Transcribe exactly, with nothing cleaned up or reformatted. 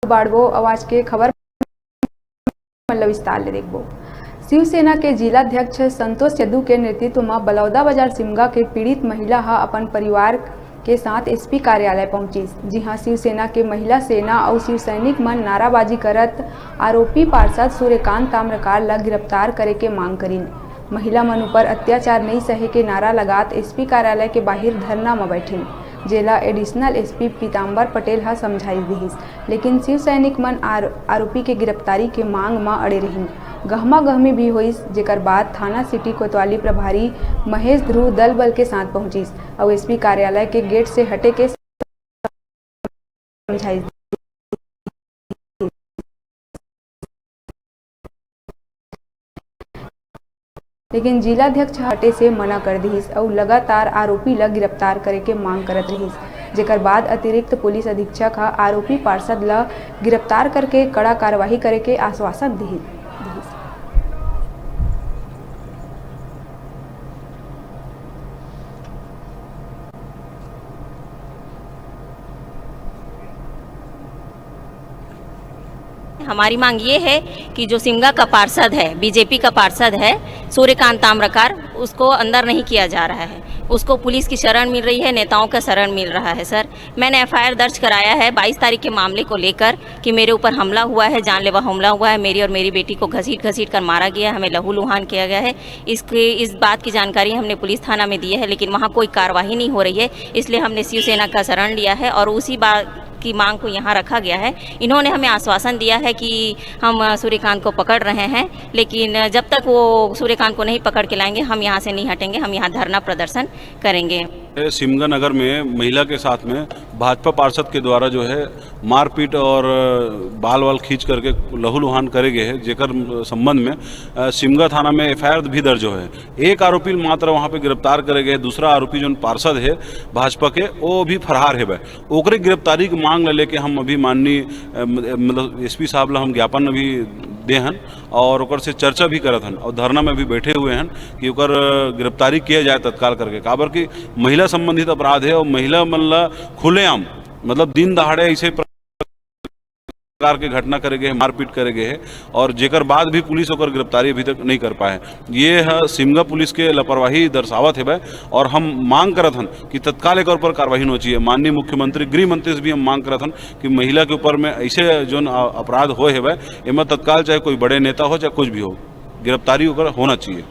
बाढ़बो। अउ आज के खबर मन ल विस्तार ले देखबो। शिवसेना के जिलाध्यक्ष संतोष यदु के नेतृत्व म बलौदा बाजार सिमगा के पीड़ित महिला ह अपन परिवार के साथ एसपी कार्यालय पहुंचिस, जिहां शिवसेना के महिला सेना अउ शिव सैनिक मन नाराबाजी करत आरोपी पार्षद सूर्यकांत ताम्रकार ल गिरफ्तार करे के मांग करिन। महिला मन ऊपर अत्याचार नइ सहे के नारा लगात एसपी कार्यालय के बाहिर धरना म बैठिन, जेला एडिशनल एसपी पीताम्बर पटेल ह समझाइश दिहिस। लेकिन शिव सैनिक मन आर-, आरोपी के गिरफ्तारी के मांग म अड़े रहिन। गहमा गहमी भी होइस, जेकर बाद थाना सिटी कोतवाली प्रभारी महेश ध्रुव दल बल के साथ पहुंचिस अउ एसपी कार्यालय के गेट से हटे के समझाइश। लेकिन जिलाध्यक्ष हटे से मना कर दिहिस अउ लगातार आरोपी ल गिरफ्तार करे के मांग करत रिहिस, जेकर बाद अतिरिक्त पुलिस अधीक्षक ह आरोपी पार्षद ल गिरफ्तार करके कड़ा कार्रवाई करे के आश्वासन दिहिस। हमारी मांग ये है कि जो सिमगा का पार्षद है, बीजेपी का पार्षद है सूर्यकांत ताम्रकार, उसको अंदर नहीं किया जा रहा है। उसको पुलिस की शरण मिल रही है, नेताओं का शरण मिल रहा है। सर, मैंने एफआईआर दर्ज कराया है बाईस तारीख के मामले को लेकर कि मेरे ऊपर हमला हुआ है, जानलेवा हमला हुआ है, मेरी और मेरी बेटी को घसीट घसीट कर मारा गया है, हमें लहूलुहान किया गया है। इसके इस बात की जानकारी हमने पुलिस थाना में दी है, लेकिन वहाँ कोई कार्रवाई नहीं हो रही है, इसलिए हमने शिवसेना का शरण लिया है और उसी बात की मांग को यहाँ रखा गया है। इन्होंने हमें आश्वासन दिया है कि हम सूर्यकांत को पकड़ रहे हैं, लेकिन जब तक वो सूर्यकांत को नहीं पकड़ के लाएंगे, हम यहाँ से नहीं हटेंगे, हम यहाँ धरना प्रदर्शन करेंगे। सिमगा नगर में महिला के साथ में भाजपा पार्षद के द्वारा जो है मारपीट और बाल वाल खींच करके लहूलुहान करे गए हैं, जेकर संबंध में अ, सिमगा थाना में एफआईआर भी दर्ज है। एक आरोपी मात्र वहाँ पे गिरफ्तार करे गए, दूसरा आरोपी जो पार्षद है भाजपा के, वो भी फरार है। ओकरे गिरफ्तारी की मांग ला लेके हम अभी माननीय अ, मतलब एसपी साहब ला हम ज्ञापन अभी दे हन और ओकर से चर्चा भी करत हन और धरना में भी बैठे हुए हन कि ओकर गिरफ्तारी किया जाए तत्काल करके, काबर कि महिला संबंधित अपराध है और महिला मन ला खुलेआम मतलब दिन दहाड़े ऐसे प्रकार के घटना करे गए, मारपीट करे गए है और जेकर बाद भी पुलिस ओकर गिरफ्तारी अभी तक नहीं कर पाए। ये ह सिमगा पुलिस के लापरवाही दर्शावत हेबे और हम मांग करत हन कि तत्काल एकर ऊपर कार्रवाई होना चाहिए। माननीय मुख्यमंत्री, गृह मंत्री से भी हम मांग करत हन कि महिला के ऊपर में ऐसे जोन अ-, अपराध होए हेबे, एमा तत्काल चाहे कोई बड़े नेता हो चाहे कुछ भी हो, गिरफ्तारी ओकर होना चाहिए।